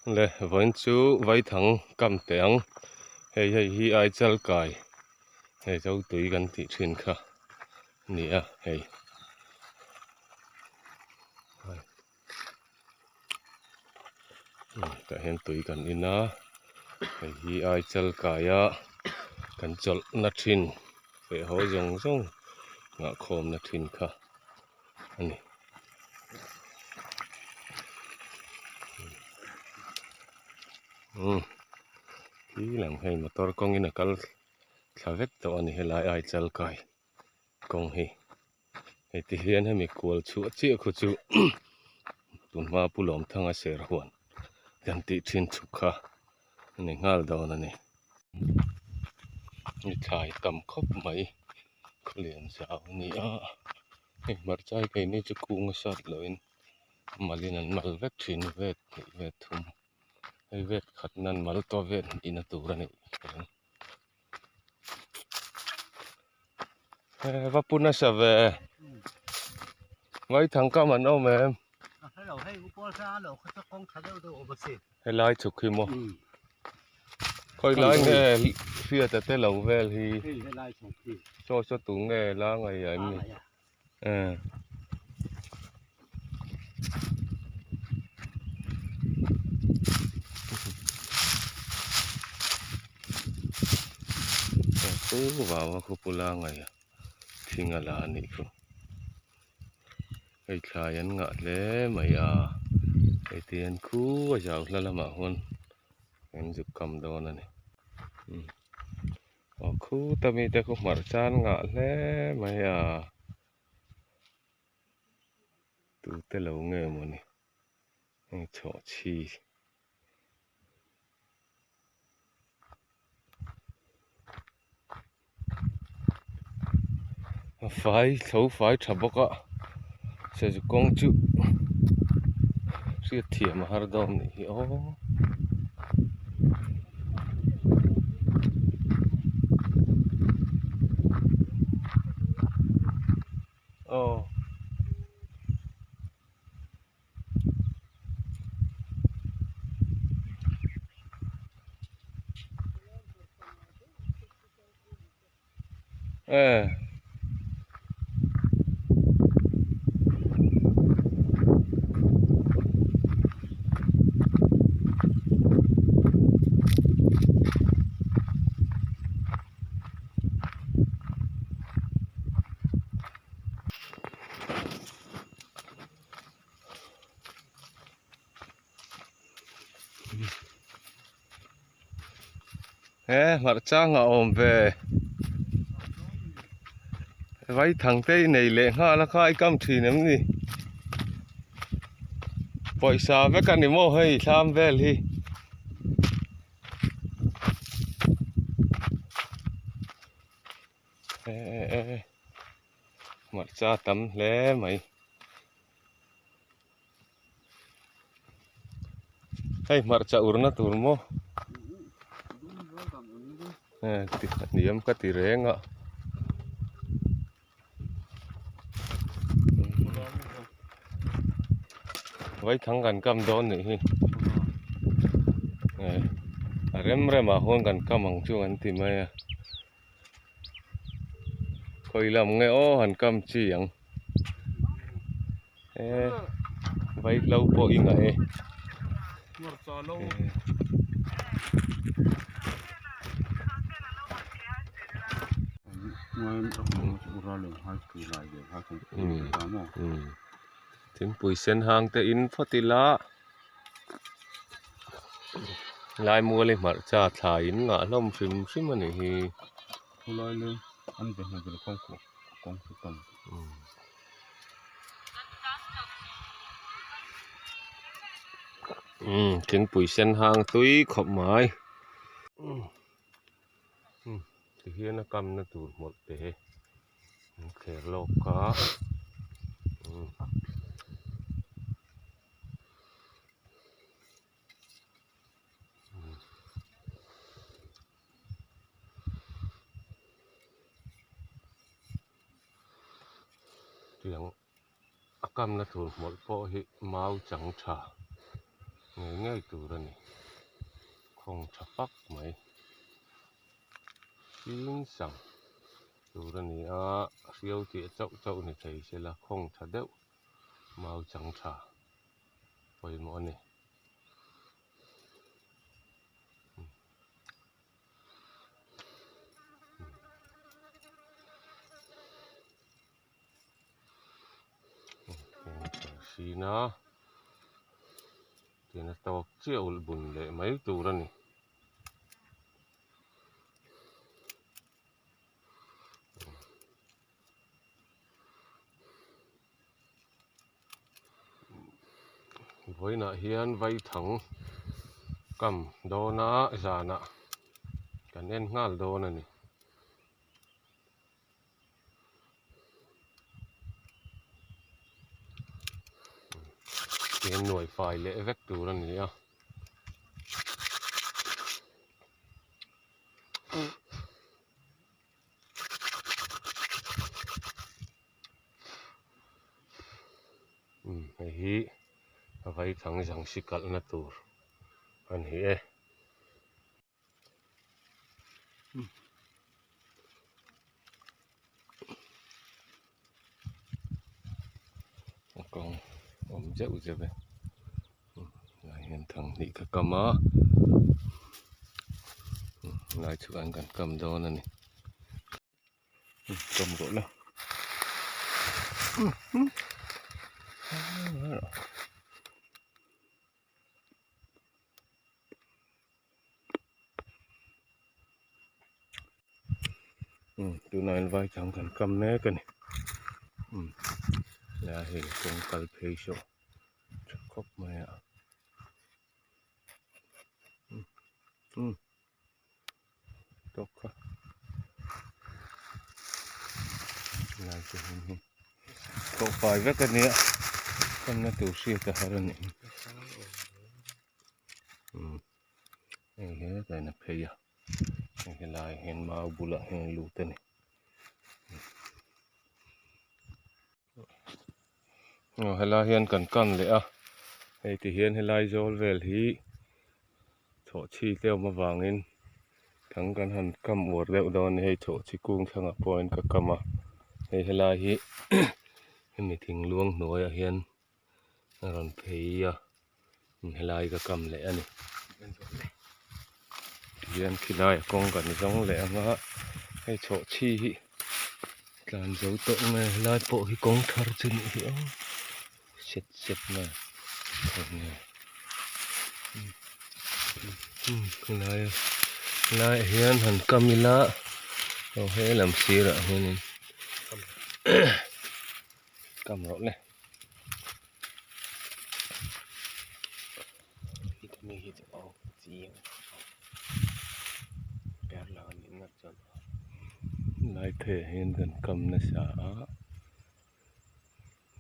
Le vawiin chu vaithang kam teh ang hei hei hi Aichal kai hei zotui kan tih thin kha a ni a hei tah hian tui kan in a hei hi Aichal kaia kan chawlhna thin feh haw zawng zawng nghahkhawmna thin kha. a ni. Umm khi lang hei motor kawngin a kal thla vek tawh a ni helai Aichal kai kawng hi hei ti hian hemi kual chhuah chiah khu chu tunhma Pu Lawmthanga serhuan kan tih thin chhuk kha a ni nghal dawn a ni. Ni thlai tam khawp mai khawlian zau a ni a hei hmarcha hi keini chu kung a sat lohin malin an mal vek thin a vet hnih vet thum hei vet khat nan mal tawh vet hnihna tur a nih ka ring va pu nasa ve vaithang kam an awm em helai chhuk hi maw khawi lai nge hriat a te lo vel hi saw saw tu nge la ngaih ah em ni eh chu vau a khawpu la ngaih a thing a la a nih chu. Hei thlai an ngah hle mai a hei te hian khu a zau hla lamah huan an zuk kam dawn a ni aw khuta mite khu hmarcha an ngah hle mai a tute lo nge mawni heng chhawhchhi. A fai tho fai tha bawk a sazu kawng chu hriat thiam a har dawn anih hi aw. Aw. Eh. He hmarcha ang a awm ve vaithang te i nei leh nghal a kha i kam thin em ni pawisa vek a ni maw hei thlam vel hi. Hmarcha tam hle mai hei hmarcha urna tur maw hniam ka ti reng a vaithang kan kam dawn nih hi a rem rem ah huan kan kam ang chu an ti mai a. Khawi lam nge aw han kam chi ang e vaihlo pawh i ngah e. Thingpui sen hang te in phawt ila. Laimual i hmarcha thla in ngah hlawm hrim hrim a nih hi. Khulai leng an ve hna vel kawng kawh kawng chu tam. Umm thingpui sen hang tui khawp mai. Umm tihian a kamna tur hmawlh te an thler lawk a. Umm. Tiang a kamna tur hmawlh pawh hi mau chang tha ngei ngei tur a ni. Khawng tha fak mai. Hring sang tur a ni a, hriau tih chauh chauh ni thei se la khawng tha deuh mau chang tha pawimawh a ni. Hrin a tian a tawk chiah ulh bun leh mai tur a ni. Vawiinah hian vaithang kam dawna zanah kan en nghal dawn a ni. Tihian nuai fai leh vek tur a ni a. Hei hi vaithang zangsi kalhna tur a ni e. A kawng awm zeuh zeuh e lai hian thang hnih ka kam a lai chhuah an kan kam dawn a ni. Kam rawh la. Tunah hian vai chang kan kam mek a ni helaiah hian kawng kal phei saw tha khawp mai a tawk kha helai te hian hei tawh fai vek a nia kamna tur hriat a har a ni. Hei hetah hian a phei a hei helaiah hian mau bulah hian a lut a ni aw helai hian kan kan leh a hei ti hian helai zawl vel hi chhawhchhi te awm avangin thang kan han kam uar deuh dawn a ni hei chhawhchhi kung thlangah pawh hian ka kam a hei helai hi hemi thing luang hnuaiah hian. A rawn phei a helai ka kam leh a ni tihian khilai a kawng kan zawng leh ang a hei chhawhchhi hi tlan zo tawh nge helai pawh hi kawng thar chu nih hi aw set set mai a helai helaiah hian han kam ila aw helam sirah hianin kam rawh le. Lai pheiah hian kan kam nasa a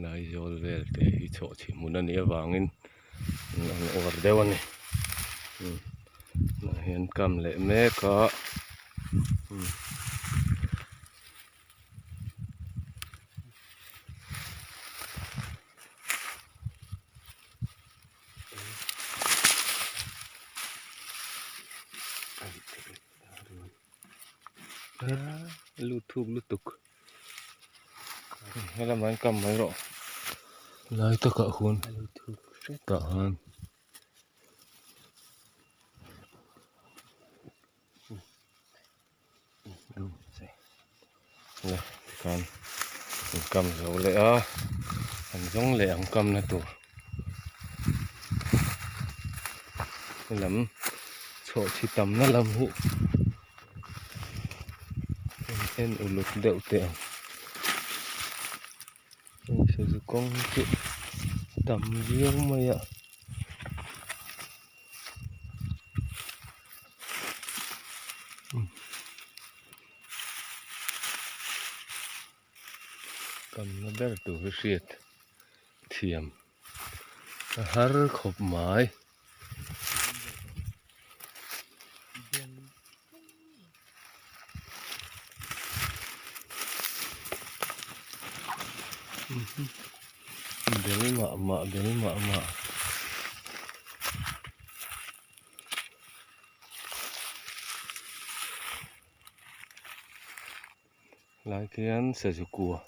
Laizawl vel te hi chhawhchhi hmun a nih avangin an uar deuh a ni tah hian kam leh mek a. Lut thuk lutuk helamah hian kam mai rawh lai takah huan tah han. Le tikhan an kam zo leh a an zawng leh ang kam na tur helam chhawhchhi tam na lam hi en uluk deuh teh ang heng sazu kawng hi chu tam viau mai a. Kamna ber tur hi hriat thiam a har khawp mai. Bel mah mah bel mah mah. Lai khian sazu kua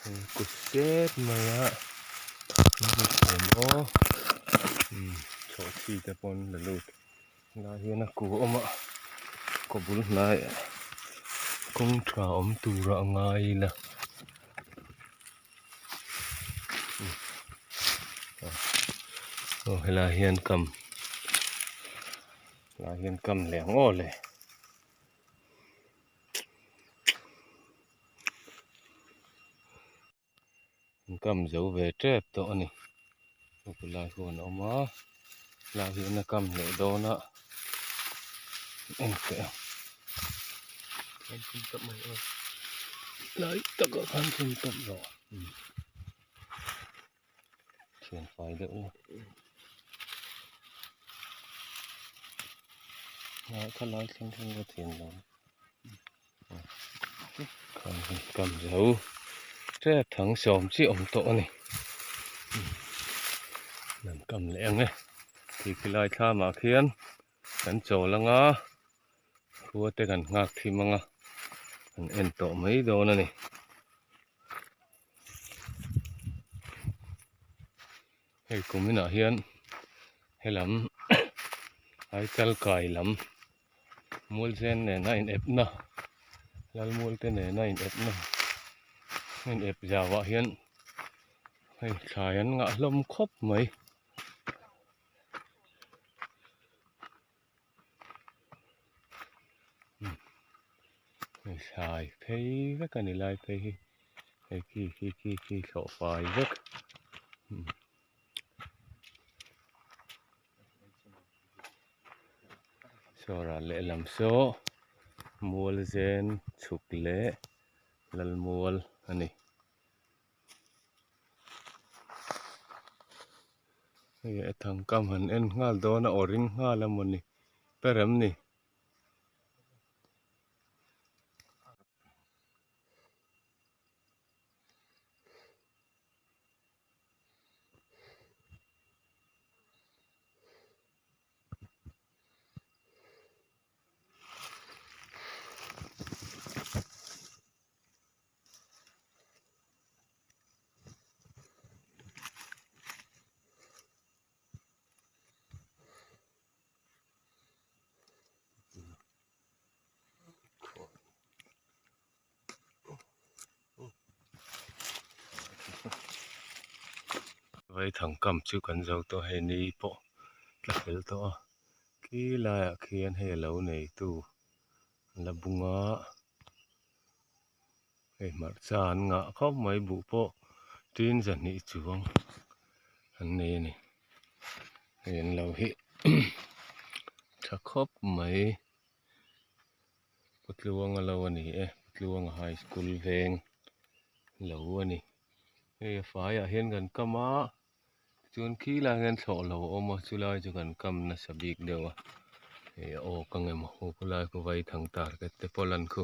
hei kut zet mai a aw chhawhchhi te pawh an la lut helai hian a kua awm a kaw bul hnaiah kawng tha awm tur a ngai ila aw helai hian kam helai hian kam leh ang aw le. An kam zo ve tep tawh a ni khawpui huan a awm a helai hian a kam leh dawn a en teh ang lai takah khan thil tawp rawh thian fai deuh la ah khalai thleng thleng ka thian lo kam zo tep thang sawm chiah awm tawh a ni an kam leh ang e khi khilai thlam ah khian kan chawl ang a khua te kan nghak thim ang a an en tawh mai dawn a ni. Hei kum inah hian helam Aichal kai lam Mualzen nena inepna Lalmual te nena inepna inep zauah hian hei thlai an ngah hlawm khawp mai. Thlai phei vek a ni lai phei hi hei khi khi khi khi thlawh fai vek saw ral lehlam saw mual zen chhuk leh lal mual a ni. Hei a thangkam han en nghal dawn a aw ring nghal a mawni ber em ni. Vaithang kam chu kan zo tawh hei ni pawh tla fel tawh a khi laiah khian hei a lo neitu la bung a. Hei hmarcha an ngah khawp mai buh pawh tin zahnih chuang an nei a ni hei an lo hi tha khawp mai Putluanga lo a ni e Putluanga high school veng lo a ni hei a faiah hian kan kam a chuan khi lai hian thlawh lo a awm a chulai chu kan kam nasa bik deuh a hei a awk ang emaw aw khulai khu vaithang target te pawh lan khu.